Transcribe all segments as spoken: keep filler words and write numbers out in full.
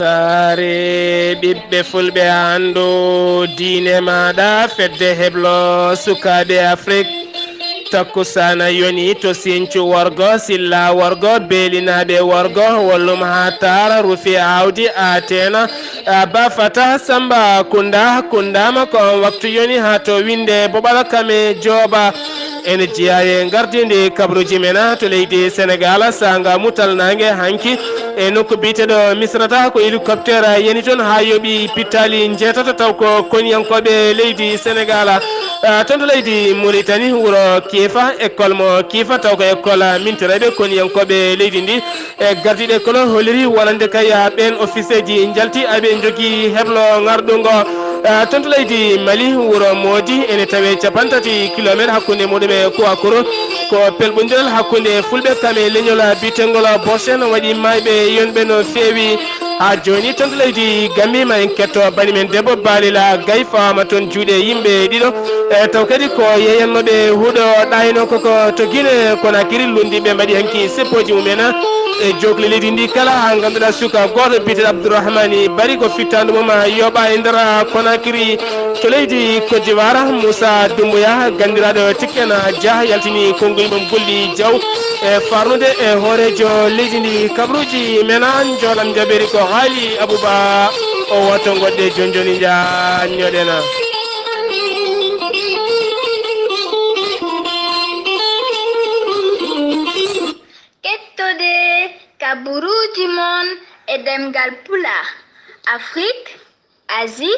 Saare ɓiɓɓe fulɓe, anndu diine maaɗa, fedde heblo sukaaɓe Afrik. Takkusaana yoni to Sincu worgo, Silla worgo, Beelinaaɓe worgo, Wollum haa Taara, Rufi Aawdi, Ateena, Abba Fata, Samba Kunda, Kundaama ko on waktu yoni haa to winnde Boɓal Kame Jooba. Ene jeyaa e ngardiindi kabaruuji men to leydi Senegaal, saanga mutal naange hanki e nokku biyeteeɗo Misrata, ko hélicoptère yani toon haa yooɓi pittaali njeetato, taw ko koniyankooɓe leydi Senegaal. Ah, toon to leydi Muritani, wuro Kiifa, école mo Kiifa, taw ko école mintirayɓe koniyankooɓe leydi ndi. E gardiiɗo école holliri wonande kay, ah, ɓeen officeeji njalti, aɓe njogii heblo ŋarɗungo. Ah, toon to leydi Mali, wuro Moodi ene tawe capanɗe tati kilomeetre hakkunde muɗum e Kouakoro. Ko pelɓondiral hakkunde fulɓe kam e leñol biyeteengol Boshen waɗi maayɓe yonɓe no feewi. Haa jooni toon to leydi Gambi, ma en ketto bani men debbo Balila Gay, fawaama toon juuɗe yimɓe ɗiɗo. E taw kadi ko yeeyannooɓe huɗo ɗaayno koko to Guinée Conakry, lundi ɓe mbaɗi hanki seppooji mumen e jookli leydi ndi kala, haa ngannduɗaa suka gooto biyeteeɗo Abdourahmani Bari ko fittaandu mum yooɓa e nder Conakry. To leydi Côte d'Ivoire, Moussa Doumbouya, ganndiraaɗo Tiken Jah, yaltini konngol mum golli jaw e farnude e hooreejo leydi ndi kabaruuji men. Aan njoolam jabeeri ko haali Abouba o wato goɗɗe jonjoni njaanñoɗen. Kettude kabaruuji mon e ɗemngal Pulaar, Afrik, Asie,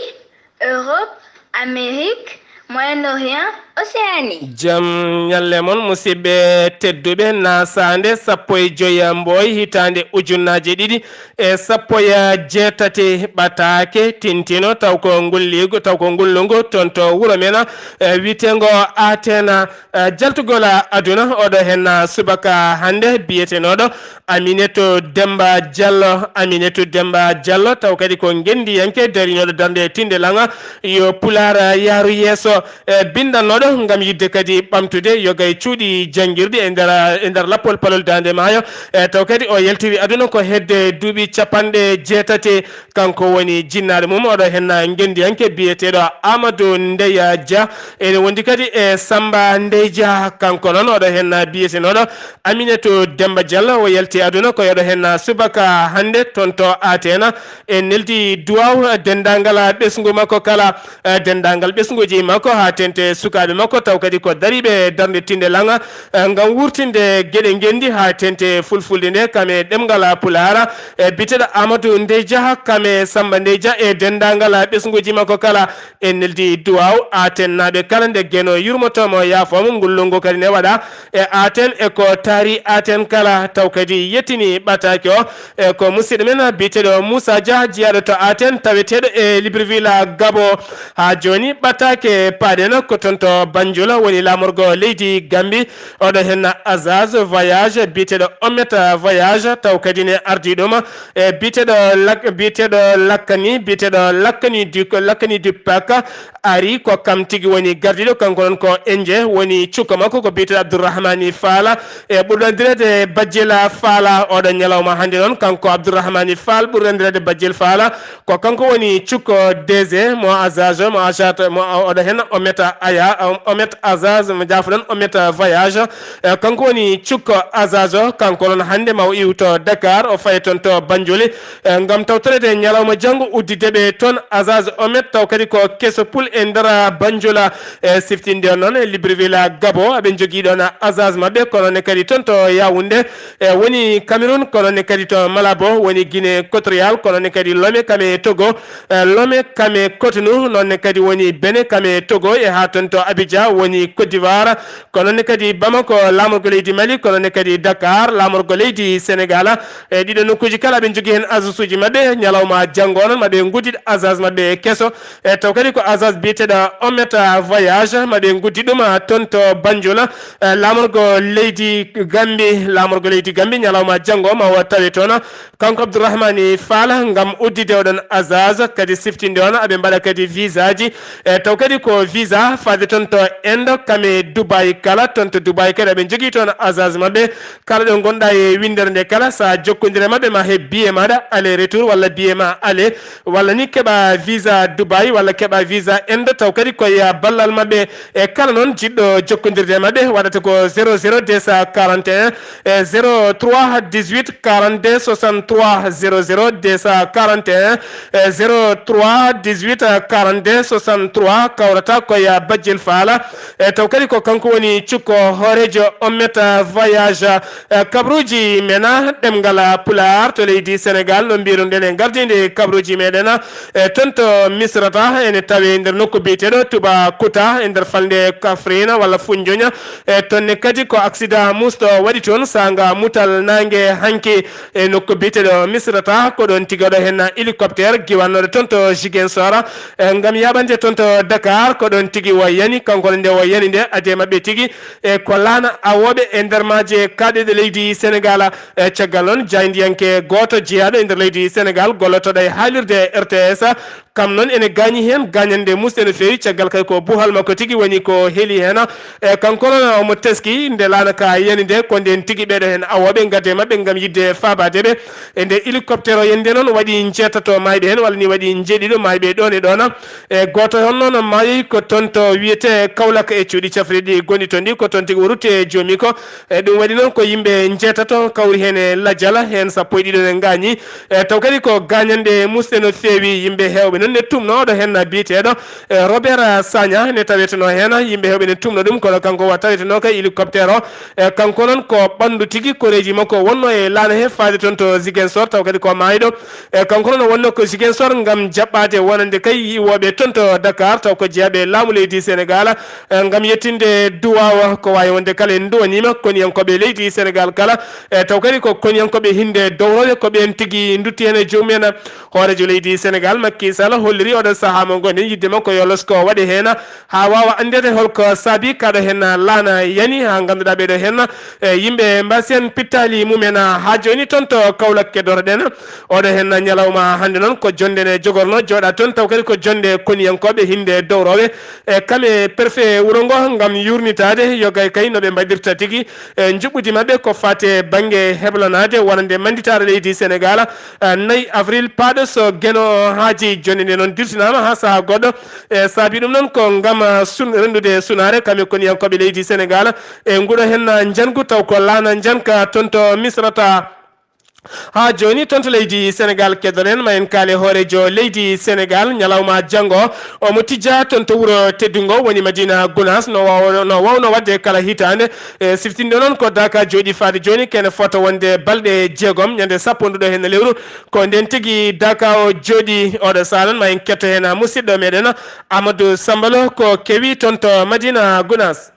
Europe, Amérique, Moyen-Orient, Océanie. Jam ñalle mon, musidɓe tedduɓe, naasaande sappo e joy Mbooy, hitaande ujunnaaje ɗiɗi e sappo e jeetati, ɓataake tintino, taw ko ngulliigu, taw ko ngullungu, toon to wuro men, e, wiyeteengo Atena. Eh, jaltugol aduna, oɗo henna subaka hannde biyetenooɗo Amineto Demba Diallo. Amineto Demba Diallo, taw kadi ko ngenndiyanke darinoɗo darnde tinde langa yo Pulaar yaaru yeeso. Eh, binndannooɗo ngam yiɗde kadi ɓamtude yogay cuuɗi janngirɗi e nder, e nder lappol palol Daande Maayo. Eh, taw kadi o yaltiri aduna ko hedde duuɓi capanɗe jeetati. Kanko woni jinnaaɗo mum, oɗo henna ngenndiyanke biyeteeɗo Amadou Ndeya Dia. Ene wondi kadi e Samba Ndeye Dia, kanko noon oɗo henna biyetenooɗo Amineto Demba Diallo. O yalti aduna ko oɗo henna subaka hannde toon to Atena. En neldi duwaw denndaangal ɓesngu makko kala, eh, denndaangal ɓesnguuji makko haa tente sukaaɓe makko, taw kadi ko dariiɓe darnde tinde langa, eh, ngam wurtinde geɗe ngenndi haa tente fulfulde nde kam e ɗemngal Pulaar. Eh, biyeteeɗo Amadou Ndeye Dia kam e Samba Ndeye Dia e denndaangal ɓesnguuji makko kala, en neldi duwaw Atennaaɓe kala nde Geno yurmotoo mo, yaafoo mo. Ngullo ngo kadi ne waɗa e Aten e ko taari Aten kala, taw kadi yettini ɓataake o, e ko musidɗo men biyeteeɗo Moussa Dia, jiyaaɗo to Aten, taweteeɗo e Libreville, Gabon. Haa jooni ɓataake paaɗen ko toon to Banjul woni laamorgo leydi Gambi. Oɗo henna Azaz Voyage, biyeteeɗo Omet Voyage, taw kadi ne ardii ɗum e biyeteeɗo Lak-, biyeteeɗo Lakkani, biyeteeɗo Lakkani du, Lakkani du Pak, ari ko kam tigi woni gardiiɗo, kanko noon ko Enje, woni cukko makko ko biyeteeɗo Abdourahmani Faala, e ɓurɗo anndireede Bajjel Faala. Oɗo ñalawma hannde noon, kanko Abdourahmani Faal ɓurɗo anndireede Bajjel Faala, ko kanko woni cukko D G mo Azaz, mo Azaz, mo oɗo henna Omet Aya, Omet Azaz, mo jaafoɗon, Omet Voyage. E, kanko woni cukko Azaz o, kanko noon hannde ma o iwto Dakar, o faye toon to Banjul, e, ngam tawtoreede ñalawma janngo udditde ɓe toon Azaz Omet, taw kadi ko keso pul e nder Banjul. E, siftinde on noon e Libreville, Gabon, aɓe njogii ɗoon Azaz maɓɓe, kono ne kadi toon to Yaoundé, e, woni Cameroun, kono ne kadi to Malabo, woni Guinée Équatoriale, kono ne kadi Lomé kam e Togo, e, Lomé kam e Cotonou, noon ne kadi woni Bénin kam e Togo, e haa toon to Abidjan, woni Côte d'Ivoire, kono ne kadi Bamako, laamorgo leydi Mali, kono ne kadi Dakar, laamorgo leydi Senegal. E ɗiɗo nokkuuji kala, aɓe njogii heen agence uji maɓɓe. Ñalawma janngo noon, maɓe nguddit agence maɓɓe keso. E taw kadi ko agence biyeteeɗo Omet Voyage, maɓe nguddit ɗum toon to Banjul. E laamorgo leydi Gambi, laamorgo leydi Gambi, ñalawma janngo ma o tawe toon kanko Abdourahmani Fall ngam udditde oɗon agence, kadi siftinde on aɓe mbaɗa kadi visa ji. E taw kadi ko visa faade toon to Endo, kame Dubai kala, toon to Dubai kadi aɓe njogii toon agence maɓɓe. Kala ɗo ngonɗaa e winndere nde kala, so a jokkondire maɓɓe, ma heɓ billet maaɗa aller retour walla billet ma aller, walla ni keɓa visa Dubai walla keɓa visa Endo, taw kadi ko e ballal maɓɓe. E kala noon jiɗɗo jokkondirde e maɓɓe, waɗata ko zéro zéro deux cent quarante et un e zéro trois dix-huit quarante-deux soixante-trois, zéro zéro deux cent quarante et un e zéro trois dix-huit quarante-deux soixante-trois, kawrata ko e Bajjel Faala. E taw kadi ko kanko woni cukko hooreejo Ommet Voyage, e kabruuji mena ɗemngal Pulaar to leydi Senegaal, no mbiruɗen e ngardiinde kabruuji meɗen. E toon to Misrata, ene tawe nder nokku biyeteeɗo Tuba Kuta e nder falnde Kafrina walla Funjoña. E toon ne kadi ko accident musɗo waɗi toon saanga mutal naange hanki e nokku biyeteeɗo Misrata. Ko ɗoon tigi oɗo heen hélicoptère giwannooɗo toon to Ziguinchor, e ngam yaaɓande toon to Dakar. Ko ɗoon tigi o yani, kanko nde o yani nde, ade maɓɓe tigi, e ko laana awooɓe e nder maaje kaaɗeeɗe leydi Senegaal. E caggal noon, jaayndiyanke gooto jeyaaɗo e nder leydi Senegaal, gollotooɗo e haalirde R T S, kam noon ene gaañi heen gaañannde musɗe no feewi, caggal kay ko buhal makko tigi woni ko heli heen. E kanko noon omo teski nde laana ka yani nde, ko ndeen tigi ɓeeɗo heen awooɓe ngaddi e maɓɓe ngam yiɗde faabaade ɓe. E nde hélicoptère o yani nde noon, waɗi njeetato maayɓe heen, walla ni waɗi njeeɗiɗo maayɓe ɗoon e ɗoon. E gooto heen noon maayi ko toon to wiyetee Kaolack e cuuɗi cafrirɗi gonɗi toon ɗi, ko toon tigi o rutti e joomi ko. E ɗum waɗi noon ko yimɓe njeetato kawri heen e lajal, heen sappo e ɗiɗo ne ngaañi. E taw kadi ko gaañannde musɗe no feewi, yimɓe heewɓe noon ne tumno oɗo heen biyeteeɗo, e, Robert Sagna ne tawetenoo heen, yimɓe heewɓe ne tumno ɗum, kono kanko wa tawetenoo ka hélicoptère o. E kanko noon ko ɓanndu tigi koreeji makko wonnoo e laana he faade toon to Ziguinchor, taw kadi ko maayɗo. E kanko noon o wonnoo ko Ziguinchor ngam jaɓɓaade wonande kay yiwooɓe toon to Dakar, taw ko jeyaaɓe laamu leydi Senegaal, e, ngam yettinde duwaawa. Ko waawi wonde kala en nduwaniima koniyankooɓe leydi Senegaal kala, e, taw kadi ko koniyankooɓe hinde dowroɓe, ko ɓeen tigi ndutti heen e joomum en. Hooreejo leydi Senegaal, Macky Sall, holliri oɗo sahaa mo ngonɗen yiɗde makko yo losko waɗe heen haa waawa anndeede holko saabi kaɗo heen laana yani haa ngannduɗaa ɓeeɗo heen, e, yimɓe mbaasi heen pittaali mum en. Haa jooni toon to Kaolack keddoro ɗen. Oɗo heen ñalawma hannde noon ko jonde ne jogorno jooɗa toon, taw kadi ko jonde koniyankooɓe hinde dowroɓe. E kame préfet wuro ngo ngam yurnitaade yogay kay no ɓe mbaɗirta tigi e njuɓɓudi maɓɓe ko faate bannge heblanaade wonande mannditaare leydi Senegaal, e, nayi avril paaɗo so Geno haaji. Jonde nde noon dirtinaama haa sahaa goɗɗo. E saabi ɗum noon ko ngam, a, sun-, renndude sunaare kame koniyankooɓe leydi Senegaal e nguɗo heen njanngu taw ko laana njannka toon to Misrata. Haa jooni toon to leydi Senegaal keddoɗen ma en kaale hooreejo leydi Senegaal ñalawma janngo. Omo tijja toon to wuro teddungo woni Madina Gunaas no waaw-, no waawno waɗde kala hitaande. E siftinde noon ko Daaka jooɗi faade jooni kene fota wonde balɗe jeegom ñande sappo nduɗo heen lewru. Ko ndeen tigi Daaka o jooɗi oɗo sahaa noon ma en ketto heen musidɗo meɗen Amadou Sambalo ko kewi toon to Madina Gunaas.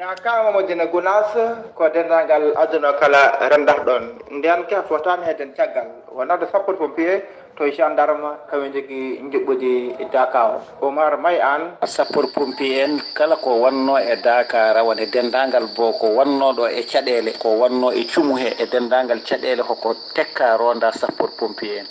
Daaka mo Madina Gunaas ko denndaangal aduna kala renndata ɗoon. Ndeen ka fotaani heeden caggal. Wonande sappo pompier to gendarme kaɓe njogii njuɓɓudi Daaka o. Oumar May Anne. Sappo pompier en kala ko wonnoo e Daaka rawane denndaangal bo ko wonnoo ɗo e caɗeele, ko wonnoo e cumu he e denndaangal caɗeele hoko tekka ronda sappo pompier en.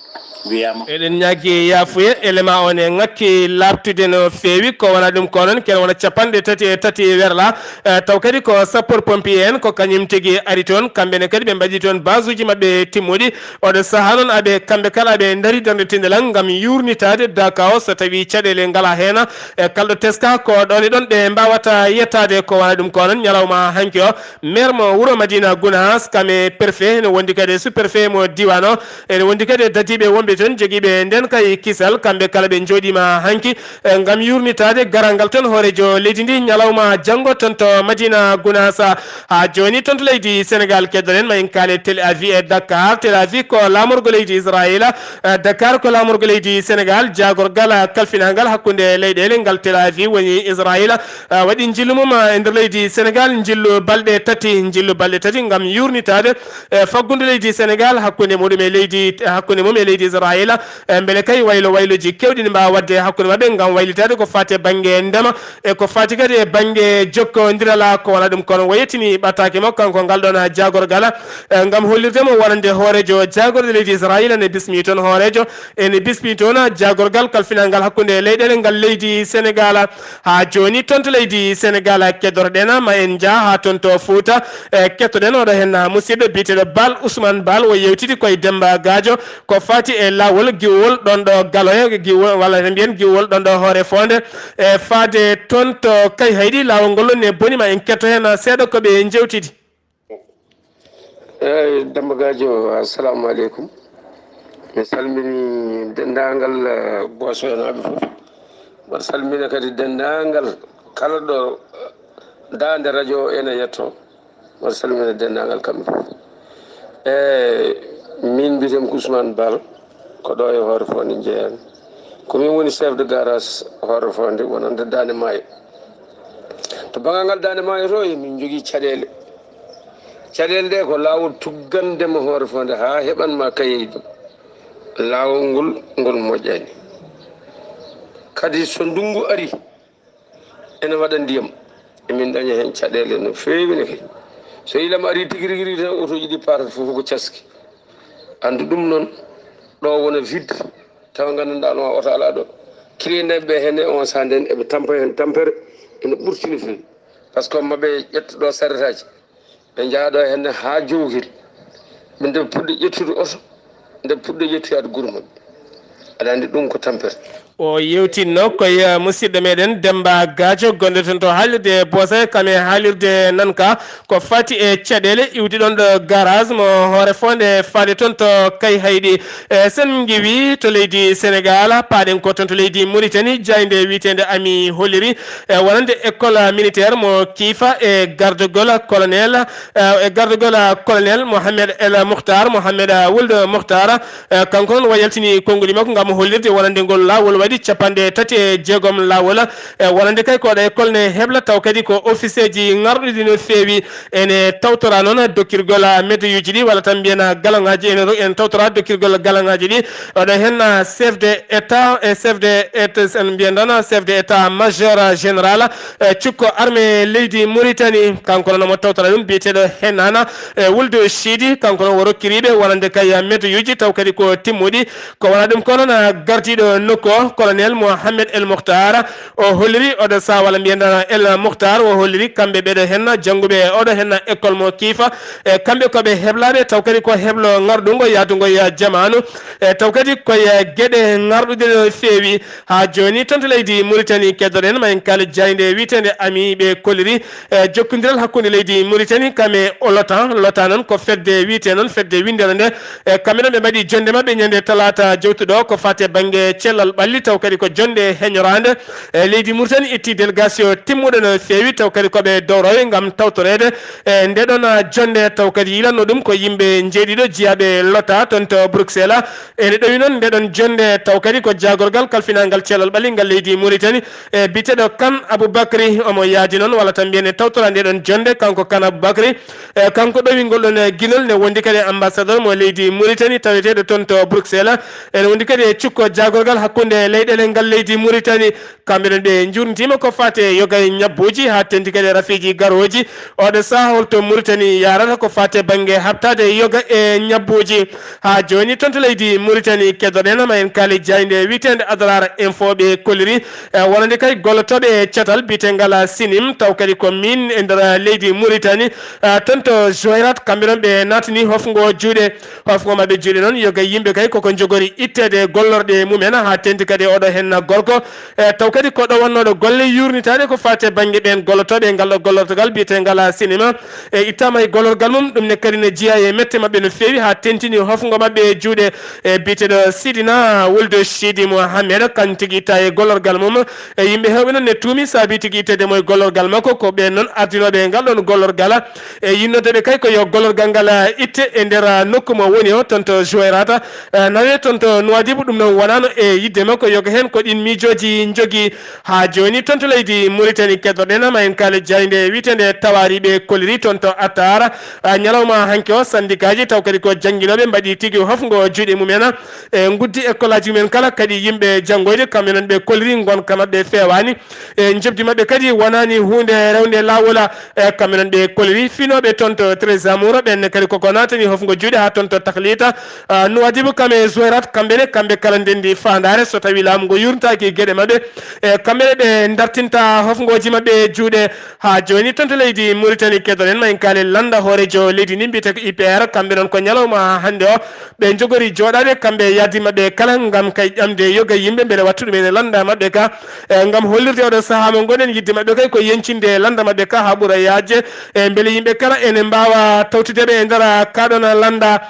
Wiyama. Eɗen ñaagi yaafuye, élément o ne ŋakki laaɓtude no feewi, ko wona ɗum ko noon, kene wona capanɗe tati e tati werla. Eh, taw kadi ko sapeur pompier en, ko kañum tigi ari toon, kamɓe ne kadi ɓe mbaɗi toon basuji maɓɓe timmuɗi. Oɗo sahaa noon aɓe, kamɓe kala aɓe ndari darnde tindalal ngam yurnitaade Daaka o, so tawi caɗeele ngala heen. E kalɗo teska ko ɗoon e ɗoon ɓe mbawata yettaade, ko wona ɗum ko noon, ñalawma hanki o, maire mo wuro Madina Gounass, kam e préfet, ene wondi kadi e sous-préfet mo diiwaan o, ene wondi kadi e dadiiɓe wonɓe toon, jogiiɓe ndeen kay kisal, kamɓe kala ɓe njooɗiima hanki, e, ngam yurnitaade garal ngal toon hooreejo leydi ndi ñalawma janngo toon to Madina Gounass. Haa jooni toon to leydi Senegaal, keddoɗen ma en kaale Tel Aviv e Dakar. Tel Aviv ko laamorgo leydi Israayiila, e, Dakar ko laamorgo leydi Senegaal. Jaagorgal kalfinaangal hakkunde leyɗeele ngal Tel Aviv woni Israayiila, e, waɗi njillu mum, e, nder leydi Senegaal, njillu balɗe tati, njillu balɗe tati ngam yurnitaade, e, faggundu leydi Senegaal hakkunde muɗum e leydi, hakkunde mum e leydi Israayiila. E, mbele kay waylo wayloji kewɗi ne mbaawa waɗde hakkunde maɓɓe ngam waylitaade ko faati e bannge ndema e ko faati kadi e bannge jokkondiral, ko wona ɗum kono wayetini ɓattaake makko kanko ngal ɗoon jaagorgal, e, ngam hollirde mo wonande hooreejo jaagorɗe leydi Israayiila ne bismi toon hoore Ene bismi toon jaagorgal kalfinangal hakkunde leyɗeele ngal leydi Senegaal. Haa jooni toon to leydi Senegaal keddorɗen, ma en njah haa toon to Fuuta, e kettoɗen oɗo heen musidɗo biyeteeɗo Baal Ousmane Baal, o yewtidi koye Demba Gadio ko faati e laawol giwol ɗoon ɗo Galoya, giwol, walla en mbiyen giwol ɗoon ɗo Hoore Fonde, e faade toon to Kayhayɗi, laawol ngol ne boni, ma en ketto heen seeɗa ko ɓe njewtidi. Eyi, Demba Gadio, assalamu aleykum. Mi salmini denndaangal, eh, Boosoyanaaɓe fof. Mboɗo salmina kadi denndaangal kala ɗo, eh, daande radio o ene yetto. Mboɗo salmina denndaangal kamɓe fof. Eyi, min mbiyetee-mi ko Ousmane Baal, ko ɗo e Hoore Fonde njeyaa-mi. Ko min woni chef de garage Hoore Fonde wonande Daande Maayo. To banngal ngal Daande Maayo to, emin njogii caɗeele. Caɗeele ɗe ko laawol tuggande mo Hoore Fonde haa heɓan ma Kayhayɗi. Laawol ngol, ngol moƴƴani. Kadi so ndunngu ari, ene waɗa ndiyam. Emin ndaña heen caɗeele no feewi no feewi. So ilam ari tigi rigi rigi tan, otooji ɗi paatata fof ko caski. Anndu ɗum noon, ɗo wona vide, tawa nganndanɗaa no oto alaa ɗo. Clientɓe ɓe heen e on saaha nden eɓe tampa heen tampere, ene ɓurti no feewi. Par ce que maɓe ƴetta ɗo saretaaji, ɓe njaha ɗo heen haa Jowhir. Ɓe nde puɗɗa ƴettude oto, nde puɗɗa ƴettoyaade gure maɓɓe. Aɗa anndi ɗum ko tampere. O yewtinno koye, eh, musidɗo meɗen Demba Gadio, gonɗo toon to haalirde Boosoya, kam e haalirde Nanka, ko faati e caɗeele iwdi ɗoon ɗo garage mo Hoore Fonde faade toon to Kayhayɗi. E sen ngewi to leydi Senegaal, paaɗen ko toon to leydi Mauritanie, jaaynde wiyeteende Ami holliri, e wonande école militaire mo Kiifa e gardagol colonel, e, e gardagol colonel Mohamed El Mukhtar, Mohamed Wuld Mukhtar, e, kanko noon o yaltini konnguli makko ngam hollirde wonande ngol laawol waɗi capanɗe tati e jeegom laawol, e wonande kay ko ɗo école ne hebla, taw kadi ko officeeji ŋarɗuɗi no feewi. Ene tawtora noon dokkirgol medoyuuji ɗi, walla tan mbiyen galaŋaaji, ene ro-, ene tawtora dokkirgol galaŋaaji ɗi. Oɗo heen chef de état, e chef de état, sen mbiyen tan chef de état major général, e cukko armée leydi Mauritanie. Kanko noon omo tawtora ɗum biyeteeɗo Hennana, e Wuldu Sidi. Kanko noon o rokkiriiɓe wonande kay medoyuuji taw kadi ko timmuɗi. Ko wona ɗum ko noon gardiiɗo nokku o, colonel Mohamed El Mukhtar, o holliri oɗo saha walla mbiyen tan El Mukhtar, o holliri kamɓe ɓeɗo heen jannguɓe oɗo heen école mo Kiifa. E kamɓe ko ɓe heblaaɓe, taw kadi ko heblo ŋarɗungo yahdungo e jamaanu. E taw kadi koye geɗe ŋarɗuɗe no feewi. Haa jooni toon to leydi Mauritanie keddoɗen ma en kaal jaaynde wiyeteende Ami, ɓe kolliri, e jokkondiral hakkunde leydi Mauritanie kam e l'OTAN. L'OTAN noon ko fedde wiyetee noon fedde winndere nde. E kamɓe noon ɓe mbaɗi jonnde maɓɓe ñande talaata jowtuɗo ko faati e bannge cellal ɓalli, taw kadi ko jonnde heñoraande. E leydi Mauritanie itti délégation timmuɗo no feewi, taw kadi ko ɓe dowrowe ngam tawtoreede e nde ɗon jonnde, taw kadi yilanno ɗum ko yimɓe njeeɗiɗo jiyaaɓe l'OTAN toon to Bruxelles. Ene ɗowi noon nde ɗon jonnde, taw kadi ko jaagorgal kalfinangal cellal ɓalli ngal leydi Mauritanie, e biyeteeɗo Kane Aboubacry, omo yaadi noon walla tan mbiyen e tawtora nde ɗon jonnde, kanko Kane Aboubacry. E kanko ɗowi ngol ɗon, e, ginol ne wondi kadi e ambassadeur mo leydi Mauritanie taweteeɗo toon to Bruxelles. Ene wondi kadi e cukko jaagorgal hakkunde leyɗeele ngal leydi Mauritanie. Kamɓe ɗon ɓe njuurnitiima ko faati e yoga e ñabbuuji, haa teeŋti kadi e rafiiji garooji. Oɗo saha holto Mauritanie yaarata ko faati e bannge haɓtaade yoga e ñabbuuji? Haa jooni toon to leydi Mauritanie keddoɗen ma en kaali jaaynde wiyeteende Adrar Info, ɓe kolliri, e, wonande kay gollotooɓe catal biyetengal Sinim, taw kadi ko min e nder leydi Mauritanie, e, toon to Jouairat, kamɓe ɗon ɓe naatani hofngo juuɗe. Hofngo maɓɓe juuɗe noon, yoga yimɓe kay koko njogori itteede gollorɗe mumen, haa teeŋti kadi oɗo heen gorko. E, taw kadi ko ɗo wonnooɗo golle yuurnitaaɗe ko faati e bannge ɓeen gollotooɓe e ngal ɗo gollortogal biyetengal Sinima. E, ittaama e gollorgal mum, ɗum ne kadi ne jeyaa e mette maɓɓe no feewi, haa teeŋtini hofngo maɓɓe e juuɗe, e, biyeteeɗo Sidina Wuldu Sidi Mohamed, kañum tigi ittaa e gollorgal mum. E, yimɓe heewɓe noon ne tuumi saabi tigi itteede mo e gollorgal makko, ko ɓeen noon ardinooɓe e ngal ɗoon gollorgal. E, yinnoodeɓe kay ko yo gollorgal ngal, a, itte e nder, a, nokku mo woni o, toon to Jouairat, a, nawe toon to Nouadhibou. Ɗum noon wonaano e yidde makko, Yoga heen ko ɗiin miijooji njogii. Haa jooni toon to leydi Mauritanie, keddorɗen ma en kaale jaaynde wiyeteende Tawaari ɓe kolliri toon to Attaar. Ah, ñalawma hanki o, sandikaaji taw kadi ko jannginooɓe mbaɗi tigi hofngo juuɗe mumen e nguddi école aji mumen kala, kadi yimɓe janngoyde kamɓe noon ɓe kolliri ngonka maɓɓe feewaani. E njoɓdi maɓɓe kadi wonaani huunde rewnde laawol. E kamɓe noon ɓe kolliri finooɓe toon to Treize Amours, ɓeen ne kadi koko naatani hofngo juuɗe haa toon to Taklita. Ah, Nouadhibou kam e Zouérate, kamɓe ne, kamɓe kala ndenndi faandaare so tawi laamu ngu yuurnitaaki geɗe maɓɓe. E kamɓe ne ɓe dartinta hofngooji maɓɓe juuɗe. Haa jooni toon to leydi Mauritanie, keddorɗen ma en kaale lannda hooreejo leydi ndi mbiyetee ko I P R, kamɓe noon ko ñalawma hannde o ɓe njogori jooɗaade kamɓe e yahdi maɓɓe kala ngam kay ƴamde yoga yimɓe mbele wattu ɗum en e lannda maɓɓe ka. E ngam hollirde oɗo sahaa mo ngonɗen, yidde maɓɓe kay ko yeñcinde lannda maɓɓe ka haa ɓura yaajde. E mbele yimɓe kala ene mbaawa tawtude ɓe e nder kaa ɗoon lannda.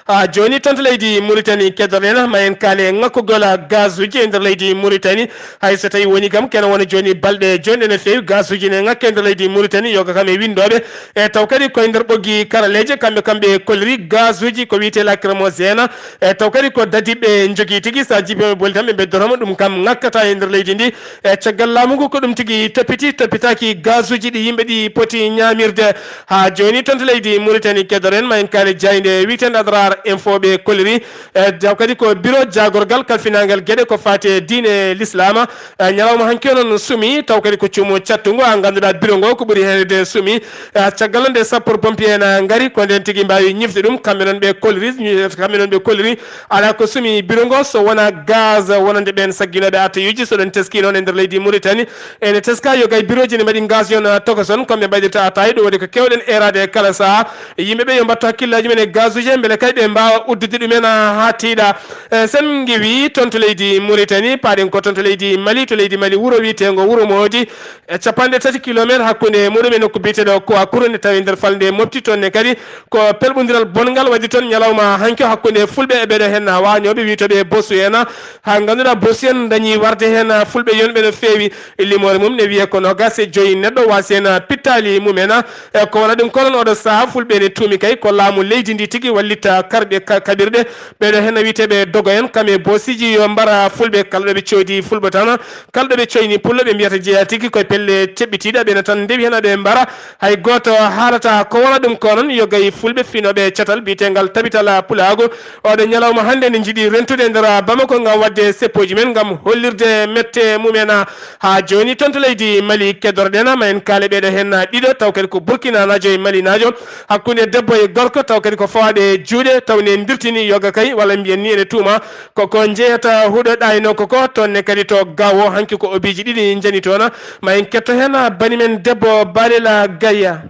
Haa jooni toon to leydi Mauritanie, keddorɗen ma en kaale ŋakkugol gaz uji e nder leydi Mauritanie. Hay so tawi woni kam kene wona jooni balɗe jooni no feewi, gaz uji ne ŋakki e nder leydi Mauritanie, yoga kam e winndooɓe. E taw kadi koye nder ɓoggi karaleeje kamɓe, kamɓe kolliri gaz uji ko wiyetee lacrymogène. E taw kadi ko dadiɓe njogii tigi, so a jibinii ɓe boli tan ɓe mbeddoto ma, ɗum kam ŋakkata e nder leydi ndi. E caggal laamu ngu ko ɗum tigi toppiti, toppitaaki gaz uji ɗi yimɓe ɗi poti ñaamirde. Haa jooni toon to leydi Mauritanie, keddorɗen ma en kaale jaaynde wiyeteende Adrar Info ɓe kolliri. E taw kadi ko biro jaagorgal kalfinaangal geɗe ko faati e diine Lislaama. E ñalawma hanki o noon sumi, taw kadi ko cuumu cattungu, haa ngannduɗaa biro ngo ko ɓuri heewde sumi. E caggal nde sapeur pompier en ngari, ko ndeen tigi mbaawi ñifde ɗum, kamɓe noon ɓe kolliri, kamɓe noon ɓe kolliri. Alaa ko sumi biro ngo so wonaa gaz wonande ɓeen sagginooɓe atayuuji. So ɗen teskii noon e nder leydi Mauritanie, ene teskaa yoga e birooji ne mbaɗi gaz yon tokoson, ko ɓe mbaɗirta ataay, ɗum waɗi ko keewɗen eeraade e kala sahaa. Yimɓe ɓe yo mbattu hakkillaaji men e gazuji he, mbele kay ɓe mbaawa uddude ɗumen haa tiiɗa. E, sen ngiwi toon to leydi Mauritanie, paaɗen ko toon to leydi Mali, to leydi Mali wuro wiyeteengo Wuro Moodi, e capanɗe tati kilometre hakkunde muɗum e nokku biyeteeɗo Kouakour, ne tawi nder falnde Mopti. Toon ne kadi ko pelɓondiral bonngal waɗi toon ñalawma hanki o hakkunde fulɓe e ɓeɗo heen waañooɓe wiyetooɓe Bosu en, haa ngannduɗaa Bosu en dañi warde heen fulɓe yonɓe no feewi. Limoore mum ne wiyee ko noogaas e joyi neɗɗo waasi heen pittaali mumen. E ko wona ɗum ko noon oɗo sahaa fulɓe ne tuumi kay ko laamu leydi ndi tigi wallitta karɓe ka-, kaɓirɗe. Ɓeɗo heen wiyeteeɓe Dogo en, kam e Bosiji yo mbara fulɓe kala ɗo ɓe coodi fulɓe tan. Kala ɗo ɓe coyni pullo, ɓe mbiyata jeyaa tigi koye pelle teɓɓitiiɗe, ɓe ne tan ndewi heen, ɓe mbara. Hay gooto haalata ko wona ɗum ko noon, yo gay fulɓe finooɓe catal biyeteengal Tabital Pulaagu. Oɗo ñalawma hannde ne njiɗi rentude e nder Bamako ngam waɗde seppooji men ngam hollirde mette mumen. Haa jooni toon to leydi Mali, keddorɗen ma en kaale ɓeɗo heen ɗiɗo, taw kadi ko Burkinanaajo e Malinaajo, hakkunde debbo e gorko, taw kadi ko fawaaɓe juuɗe, taw ne ndirtini yoga kay, walla mbiyen ni ene tuuma ko ko njeyata huɗo ɗaynoo ko ko toon ne kadi to Gaawo, hanki ko obiiji ɗiɗi njani toon. Ma en ketto heen bani men debbo Balela Gaya.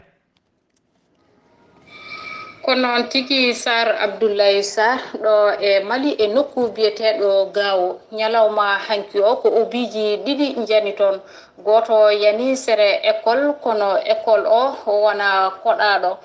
Ko noon tigi, Sar Abdullahi Sar, ɗo e Mali e nokku biyeteeɗo Gaawo. Ñalawma hanki o ko obiiji ɗiɗi njani toon. Gooto yani sere école, kono école o wona koɗaaɗo,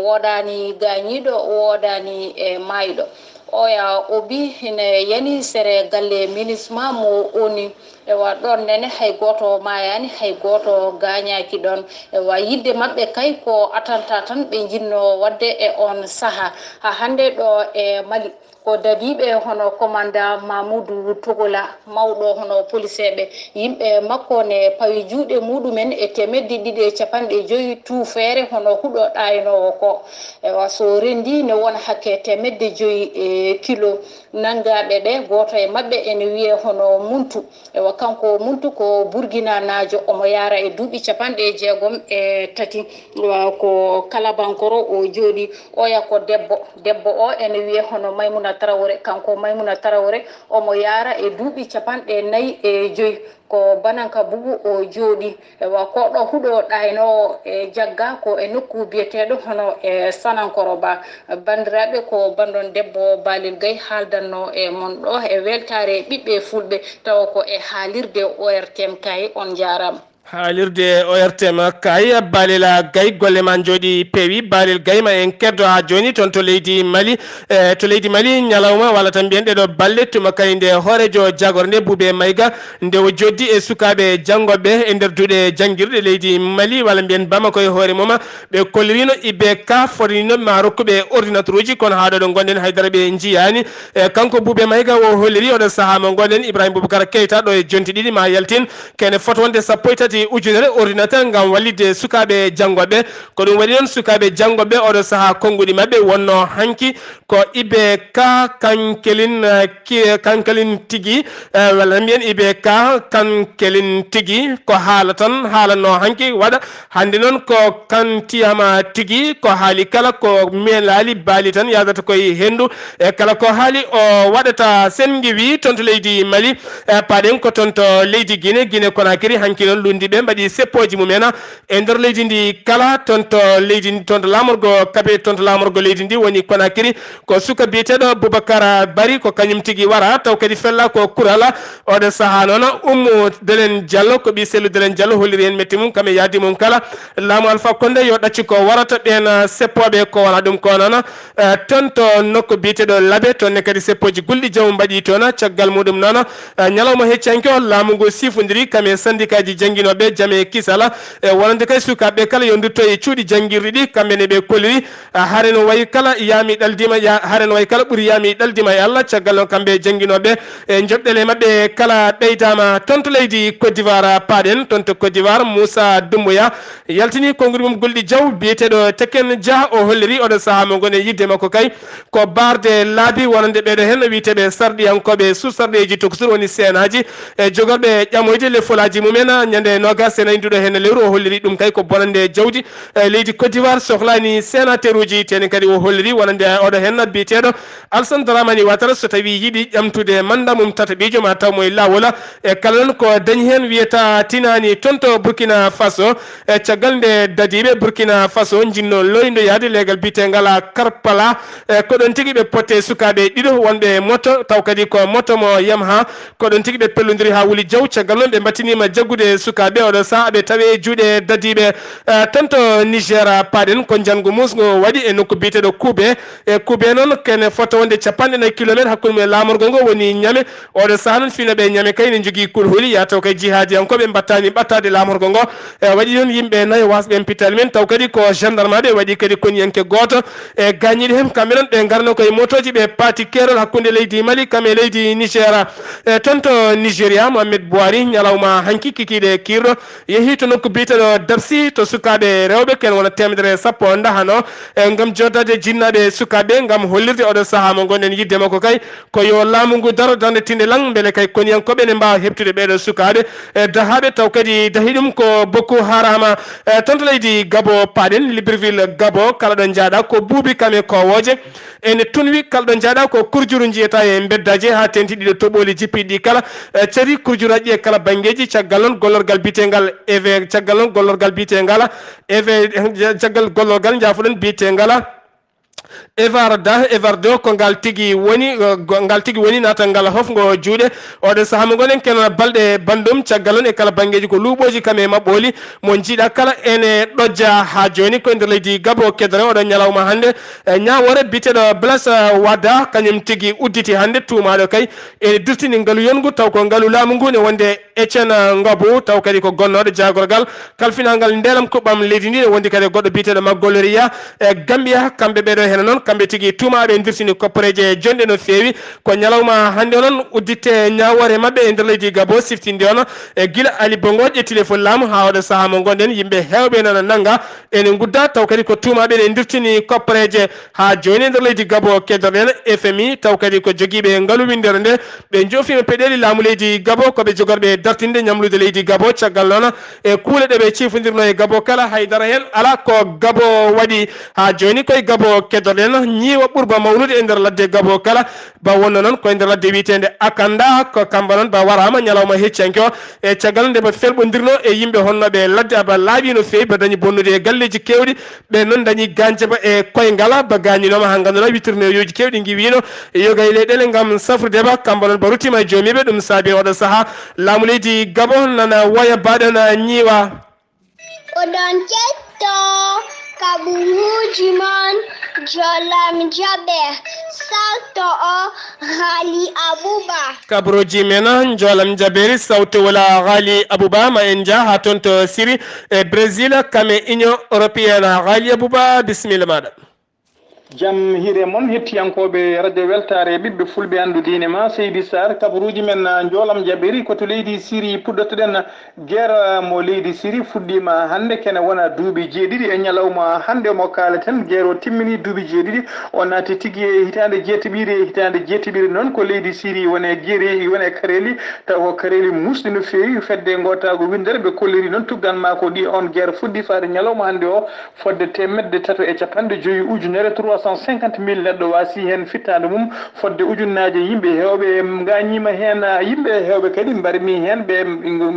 woodaani gaañiiɗo, woodaani e maayɗo. Oya obi ine yani sere galle minisma mo ONU. Ewa, ɗoon nene hay gooto maayaani, hay gooto gaañaaki ɗoon. Ewa, yidde maɓɓe kay ko attentat tan ɓe njinnoo waɗde e oon sahaa. Haa hannde ɗo e Mali, ko dadiiɓe hono commandant Mamoudou Togola, mawɗo hono poliseeɓe, yimɓe makko ne pawi juuɗe muɗumen e teemedde ɗiɗi e capanɗe joyi tuufeere hono huɗo ɗaaynoowo ko. Ewa, so renndii ne wona hakke teemedde joyi e kilo. Nanngaaɓe ɓe, gooto e maɓɓe ene wiyee hono Muntu. Ewa, kanko Muntu ko Burginanaajo, omo yaara e duuɓi capanɗe jeegom e tati. Ewa, ko Kalabankoro o jooɗii. Oya ko debbo. Debbo o ene wiyee hono Maymuna Tarawre. Kanko Maymuna Tarawre, omo yaara e duuɓi capanɗe nayi e joyi. Ko Bananka Bugu o jooɗii. Ewa, ko ɗo huɗo ɗaaynoowo e jagga ko e nokku biyeteeɗo hono e Sanankoroba. Banndiraaɓe, ko banndon debbo Balel Gay haaldanno e mon ɗo e weltaare ɓiɓɓe fulɓe, tawa ko e haalirde O R T M kay. On njaaraama. Haalirde O R T M kay, Balel Gay, golle ma njooɗi peewi. Balel Gay, ma en keddo haa jooni toon to leydi Mali. E, to leydi Mali, ñalawma walla tan mbiyen ɗeɗo balɗe, tuma kay nde hooreejo jagornde Buuɓe Mayga, nde o joddi e sukaaɓe janngooɓe e nder duɗe janngirɗe leydi Mali, walla mbiyen Bamako e hoore mum, ɓe kollirino I B K fodinino ma rokkuɓe ordinateur uji, kono haa ɗo ɗo ngonɗen haydara ɓe njiyaani. E, kanko Buuɓe Mayga o holliri oɗo sahaa mo ngonɗen Ibrahima Boubacar Keita ɗo e jonte ɗiɗi ma yaltin kene foto wonde sappo e tati ujunere ordinateur ngam wallitde sukaaɓe janngooɓe. Ko ɗum waɗi noon sukaaɓe janngooɓe oɗo sahaa konnguɗi maɓɓe wonno hanki ko I B K kankelin, eh, ki-, kankelin tigi, eh, walla mbiyen I B K kankelin tigi ko haala tan haalanno hanki waɗa. Hannde noon ko kantiyama tigi ko haali kala ko meelaali baali tan yahdata koye henndu. E kala ko haali o waɗata. Sen ngiwi toon to leydi Mali, e paaɗen ko toon to leydi Guinée, Guinée Conakry hanki noon lundi ɓe mbaɗi seppooji mumen e nder leydi ndi kala. Toon to leydi ndi, toon to laamorgo kabe, toon to laamorgo leydi ndi woni Conakry, ko suka biyeteeɗo Boubacar Bari, ko kañum tigi wara, taw kadi fella ko kural. Oɗo sahaa noon, Oumou Delen Diallo, ko ɓii Sellu Delen Diallo, holliri heen metti mum, kam e yahdi mum kala. Laamu Alpha Condé yo ɗaccu ko warata ɓeen, ah, seppooɓe ko wona ɗum ko noon. Eh, toon to nokku biyeteeɗo Labe, toon ne kadi seppooji gulɗi jaw mbaɗi toon. Caggal muɗum noon, eh, ñalawma heccanke o, laamu ngu sifondiri kam e sandikaaji jannginooɓe jam e kisal, e wonande kay sukaaɓe kala yo ndutto e cuuɗi janngirɗi ɗi, kamɓe ne ɓe kolliri. Ah, hare no wayi kala yaami ɗaldima, ya-, hare no wayi kala ɓuri yaami ɗaldima e Allah. Caggal noon kamɓe jannginooɓe, e joɓɗele maɓɓe kala ɓeydaama. Toon to leydi Côte d'Ivoire paaɗen, toon to Côte d'Ivoire, Moussa Doumbouya yaltini konngudi mum gulɗi jaw, biyeteeɗo Teken Dia, o holliri oɗo sahaa mo ngonɗen yidde makko kay ko baarde laabi wonande ɓeeɗo heen wiyeteeɓe sarɗiyankooɓe sous sarɗeeji tokosur woni seenaaji, e jogorɓe ƴamoyde lefolaaji mumen ñande noogas e nayi nduɗo heen lewru. O holliri ɗum kay ko bonande jawdi, e leydi Côte d'Ivoire sohlaani sénateur uji, teni kadi o holliri wonande oɗo heen biyeteeɗo Alassane Dramane Ouattara so tawi yiɗi ƴamtude manda mum tataɓijo ma taw mo e laawol. E kala noon ko dañi heen wiyata tinaani toon to Burkina Faso. E caggal nde dadiiɓe Burkina Faso njinno loyndo yahde leegal biyetengal Karpala. E ko ɗon tigi ɓe potte sukaaɓe ɗiɗo wonɓe moto, taw kadi ko moto mo Yamaha. Ko ɗon tigi ɓe pellondiri haa wuli jaw. Caggal noon ɓe mbattiniima jaggude sukaaɓe oɗo sahaa ɓe tawi e juuɗe dadiiɓe. Eh, toon to Niger paaɗen ko njanngu muusngo waɗi e nokku biyeteeɗo Kube. E Kube noon kene fota wonde capanɗe nayi kilometre hakkunde mum e laamorgo ngo woni Ñame. Oɗo sahaa noon finooɓe Ñame kay ne njogii kulhuli, yaa taw kay jihaadiyankooɓe mbattaani ɓattaade laamorgo ngo. E waɗi noon yimɓe nayo waasɓe heen pittaali men, taw kadi ko gendarmeɓe, waɗi kadi koniyanke gooto. E gaañiiɓe heen kamɓe noon ɓe ngarno koye motooji ɓe paati keerol hakkunde leydi Mali kam e leydi Niger. E toon to Nigeria, Mohamed Buhari ñalawma hanki kikiiɗe kiirɗo yehi to nokku biyeteeɗo Dabsi to sukaaɓe rewɓe ken wona teemedere e sappo ndahano, e ngam joodaade jinnaaɓe sukaaɓe ngam hollirde oɗo sahaa mo ngonɗen yidde makko kay ko yo laamu ngu daro darnde tinde lang mbele kay koniyankooɓe ne mbaawa heɓtude ɓeeɗo sukaaɓe, e dahaaɓe taw kadi dahi ɗum ko Boko Haram. E toon to leydi Gabo paaɗen, Libreville Gabo, kala ɗo njaaɗa ko buubi kam e kowooje. Ene tunwi kala ɗo njaaɗa ko kurjuru njiyata e mbeddaaji haa teenti ɗiɗo toɓooli jippiiɗi ɗi kala, eh, cari kurjuraaji e kala banngeeji. Caggal noon gollorgal biyeteengal Eve, caggal noon gollorgal biyeteengal Eve, caggal gollorgal njaafoɗen biyeteengal Evarda, Evardo ko ngal tigi woni, eh, go-, ngal tigi woni natal ngal hofngo juuɗe. Oɗo sahaa mo ngonɗen keno balɗe banndum, caggal noon e kala banngeeji ko luuɓooji kam e maɓɓooli. Mo njiiɗa kala ene ɗojja haa jooni ko e nder leydi Gabo kedore oɗo ñalawma hannde. E ñaawoore biyeteeɗo Blaise Wada, kañum tigi udditi hannde tuumaaɗo kay ene durtini ngalu yonngu, taw ko ngalu laamu ngu ne wonde Etienne Ngobu, taw kadi ko gonnooɗo jaagorgal kalfinangal ndeelam kuɓɓam leydi ndi, ne wondi kadi e goɗɗo biyeteeɗo Magoloria e Gambia. Kamɓe ɓeeɗo heen noon, kamɓe tigi tuumaaɓe durtini kopporeeje jonɗe no feewi. Ko ñalawma hannde noon udditte ñaawoore maɓɓe e nder leydi Gabo siftinde on e gila Ali Bongo ƴetti lefol laamu haa oɗo sahaa mo ngonɗen yimɓe heewɓe nana nannga ene ngudda, taw kadi ko tuumaaɓe ne ndirtini kopporeeje haa jooni e nder leydi Gabo keddoɗen F M I, taw kadi ko jogiiɓe ngalu winndere nde ɓe njoofiima peɗeeli laamu leydi Gabo ko ɓe jogorɓe dartinde ñamlude leydi Gabo. Caggal noon e kuule ɗe ɓe ciifondirno e Gabo kala haydara heen alaa ko Gabo waɗi haa jooni koye Gabo keddo Nden ñiiwa ɓurba mawnude e nder ladde Gabo kala, ba wonno noon koye nder ladde wiyeteende Akanda, ko kamba noon ba waraama ñalawma heccanke o, e caggal nde ba felɓondirno e yimɓe honnooɓe e ladde, aba laaɓi no feewi, ba dañi bonnude e galleeji keewɗi, ɓe noon dañi gaañde ba e koyngal, ba gaañinooma haa ngannduɗaa wittirneyoji keewɗi ngiwiino yoga e leyɗeele ngam safrude ba, kamba noon ba ruttiima e joomiiɓe, ɗum saabi oɗo sahaa laamu leydi Gabo nana woya baɗana ñiiwa. Oɗon kettoo kaɓuuji mon Jolam Jaɓe, salto o Ghali Abuba. Kaɓruuji men Jolam Jaɓeeri, sawto wala Ghali Abuba, ma en njah haa toon to Siri e Brésil, kam e Union Européenne. Ghali Abuba, bisimilla maaɗa. Jam hiire mon, hettiyankooɓe Radio Weltaare, ɓiɓɓe fulɓe, anndu diine ma, Seydi Sarr. Kabaruuji men, ah, njoolam jaɓiri ko to leydi Siri puɗɗotoɗen. Guerre mo leydi Siri fuɗɗiima hannde, kene wona duuɓi jeeɗiɗi e ñalawma hannde mo kaaleten. Guerre o timmini duuɓi jeeɗiɗi, o naati tigi e hitaande jeetaɓiire. Hitaande jeetaɓiire noon ko leydi Siri woni e guerre, woni e kareeli, taw ko kareeli muusɗi no feewi. Fedde ngootaago winndere ɓe kolliri noon tuggan ma ko ɗi on guerre fuɗɗi faade ñalawma hannde o. Fodde teemedde tato e capanɗe joyi ujunere, trois cent cinquante mille, neɗɗo waasi heen fittaandu mum. Fodde ujunnaaje yimɓe heewɓe ngaañiima heen, yimɓe heewɓe kadi mbarmi heen, ɓe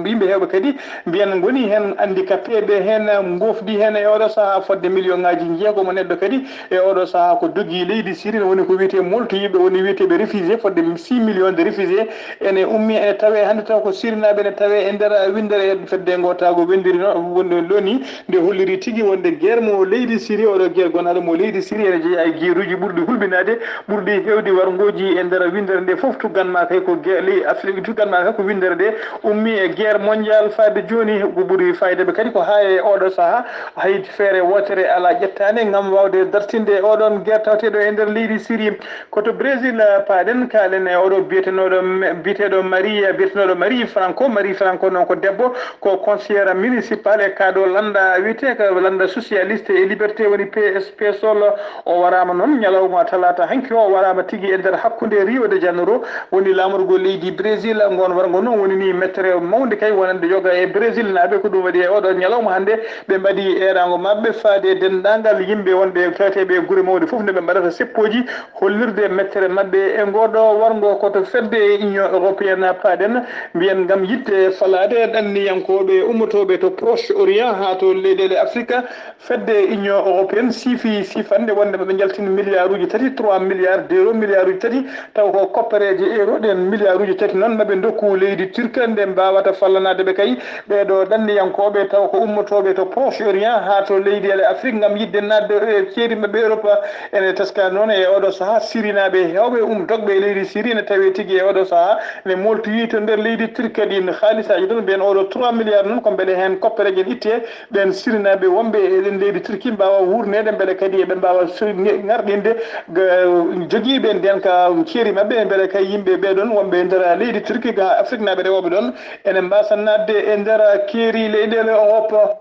yimɓe heewɓe kadi mbiyan ngoni heen handicapé, ɓe heen ngoofdi heen e oɗo sahaa fodde million ŋaaji njeegomo neɗɗo kadi e oɗo sahaa ko dogi leydi Siri, woni ko wiyetee moltoyiiɓe, woni wiyeteeɓe réfugié, fodde six millions de réfugié ene ummi, ene tawee hannde taw ko Sirinaaɓe ene tawee e nder winndere fedde ngootaago wendiri noon, wonde loni. Nde holliri tigi wonde guerre mo leydi Siri, oɗo guerre gonaaɗo mo leydi Siri, ene jeyaa e guerruuji ɓurɗi hulɓinaade, ɓurɗi heewde warngooji e nder winndere nde fof. Tuggan ma kay ko guerre ley Afrique, tuggan ma kay ko winndere nde ummi e guerre mondial faade jooni. Ko ɓuri faayiida ɓe kadi ko haa e oɗo sahaa, hay feere wootere alaa ƴettaande ngam waawde dartinde oɗon guerre tawateeɗo e nder leydi Siri. Ko to Brésil, ah, paaɗen, kaalen e oɗo biyetenooɗo, biyeteeɗo Marie, biyetenooɗo Marie Franco. Marie Franco noon ko debbo, ko conseillère municipale e kaaɗo lannda wiyetee ko lannda socialiste et liberté, woni P S P sol. O waraama noon ñalawma talaata hanki o, o waraama tigi e nder hakkunde Rio de Janeiro, woni laamorgo leydi Brésil. Ngoon warngo noon woni nii mettere mawnde kay wonande yoga e Brésil naaɓe. Ko ɗum waɗi e oɗo ñalawma hannde ɓe mbaɗi eeraango maɓɓe faade e denndaangal yimɓe wonɓe taweteeɓe e gure mawɗe fof, nde ɓe mbaɗata seppooji hollirde mettere maɓɓe e ngooɗo warngo. Ko to fedde e Union Européenne paaɗen, mbiyen ngam yiɗde falaade ɗanniyankooɓe ummotooɓe to Proche Orient haa to leyɗeele Afrique. Fedde Union Européenne siifi sifande wonde maɓe njaltini milliarduuji tati, trois milliards d'euros, milliarduuji tati, taw ko koppereeje euro ɗen milliarduuji tati noon maɓe ndokku leydi Turquie nde mbaawata fallanaade ɓe kay. Ɓeeɗo ɗanniyankooɓe taw ko ummotooɓe to Proche Orient haa to leyɗeele Afrique ngam yiɗde naatde e ceedi maɓɓe Europe. Ene teska noon e oɗo sahaa Sirinaaɓe heewɓe um dogɓe e leydi Siri ene tawee tigi e oɗo sahaa ene mooltoyii to nder leydi Turquie. Ɗiin haalisaaji ɗon mbiyen oɗo trois milliards noon ko mbele heen koppereeje ittee ɓeen Sirinaaɓe wonɓe e ɗeen leydi Turquie mbaawa wuurneede, mbele kadi eɓe mbaawa so-, nge-, ŋarɗinde ga-, jogiiɓe ndeen ka ceedi maɓɓe, mbele kay yimɓe ɓee ɗoon wonɓe e nder leydi Turquie ga Afriknaaɓe rewooɓe ɗoon ene mbaasa naatde e nder keeri leyɗeele Europe.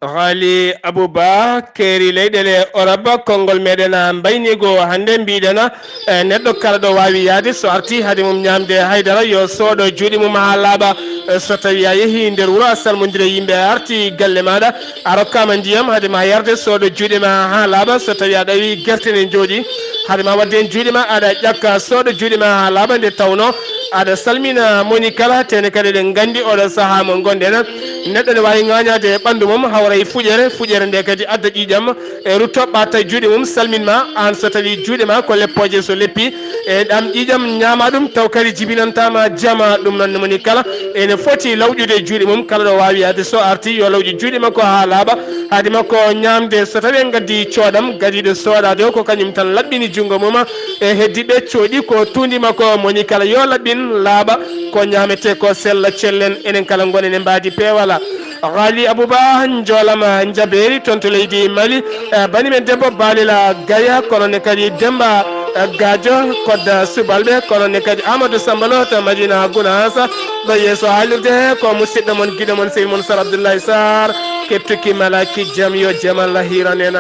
Ghali Abouba, keeri leyɗeele Europe, konngol meɗen mbayniigo hannde mbiɗen, e neɗɗo kala ɗo waawi yahde so artii hade mum ñaamde haydara yo sooɗo juuɗe mum haa laaɓa. E so tawii a yehii nder wuro a salmondiri e yimɓe a artii galle maaɗa a rokkaama ndiyam hade ma yarde sooɗo juuɗe ma haa laaɓa. So tawii a ɗawii gerte ne njooɗii hade ma waɗde heen juuɗe ma aɗa ƴakka sooɗo juuɗe ma haa laaɓa nde tawnoo aɗa salmina moni kala. Tene kadi eɗen nganndi oɗo sahaa mo ngonɗen neɗɗo ne waawi ŋaañaade e ɓanndu mum hawra e fuƴere, fuƴere nde kadi adda ƴiiƴam e rutto ɓatta juuɗe mum salmin ma aan so tawii juuɗe ma ko leppooje so leppi e ɗam ƴiiƴam ñaama ɗum taw kadi jibinantaama jama. Ɗum noon ne moni kala ene foti lawƴude juuɗe mum kala ɗo waawi yahde so artii yo lawƴu juuɗe makko haa laaɓa haade makko ñaamde. So tawii en ngaddii cooɗam gadiiɗo sooɗaade o ko kañum tan laɓɓini junngo mum e heddiiɓe cooɗi ko tuundi makko moni kala yo laɓɓin laaɓa ko ñaametee ko sella cellen enen kala ngonen e mbaadi peewal. Ghali Abouba, Njolama Njabeeri, toon to leydi Mali. Eh, bani men debbo Balila Gaya, kono ne kadi Demba, eh, Gadio, Kodda Subalɓe, kono ne kadi Amadou Sambalo to Madina Gounass. Ɗo yeeso haalirde he ko musidɗo mon, giɗo mon, sehil mon Sar Abdoulaye Sarr, kettuki malaki jam yo jam Allah hiran en.